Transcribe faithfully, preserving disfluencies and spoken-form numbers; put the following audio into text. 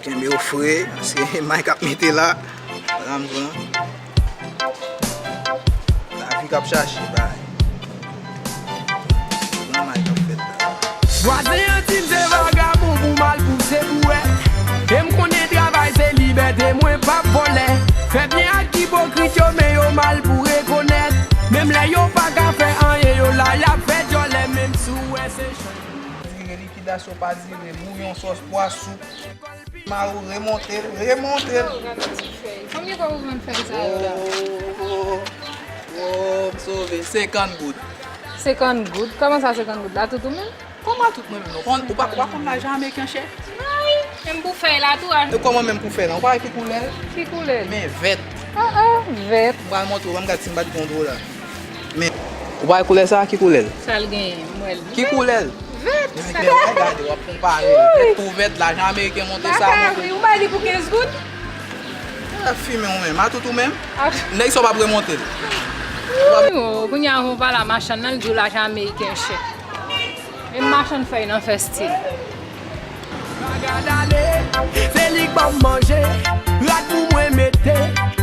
Men yo fre, se may k ap mete la. Wala m di w lan. Lavi k ap chache bay. Nan may k ap fèt la. Vwazen an di m se vagabon pou mal pou se pou wè. E m konnen travay se libète, mwen p ap vòlè. Fè byen ak ipokrit yo, men yo mal pou rekonèt. Menm lè yo pa ka fè anyen, yo la y ap fè djòlè, menm si w wè se chan. Dire, likidasyon pa dire, bouyon, sòs pwa, soup, mawon, remonte l, remonte l. Fanm gen kòb ou vann fèy sa yo la? Oh, oh, oh, m sove, senkant goud. Senkant goud? Kòman sa senkant goud la, tout ou menm? Kòman tout mwen menm non? Ou pa, ou pa konn lajan ameriken chè? Ay, menm pou fèy la tou, a. E kòman menm pou fèy la? Ou pa wè ki koulè l? Ki koulè l? Men vèt. Ah, ah, vèt. M pral montre w, ban m gad si m pa t gen yon dwo la. Men, ou pa wè koulè sa? Ki koulè l? Sa l genyen, m wè l. Ki koulè l? Vèt. Men, men, men, gade, w ap konpare. Vèt pou vèt, lajan ameriken monte sa, monte. Ou bay li pou kenz goud? Ou ap fimen ou menm, matout ou menm? Ah. Nèg sa w p ap remonte l. Oh, kounye a, ou pale a machann nan, l di w lajan ameriken chè. Menm machann fèy nan fè stil. Ragad ale, se li k ban m manje, rad pou mwen mete.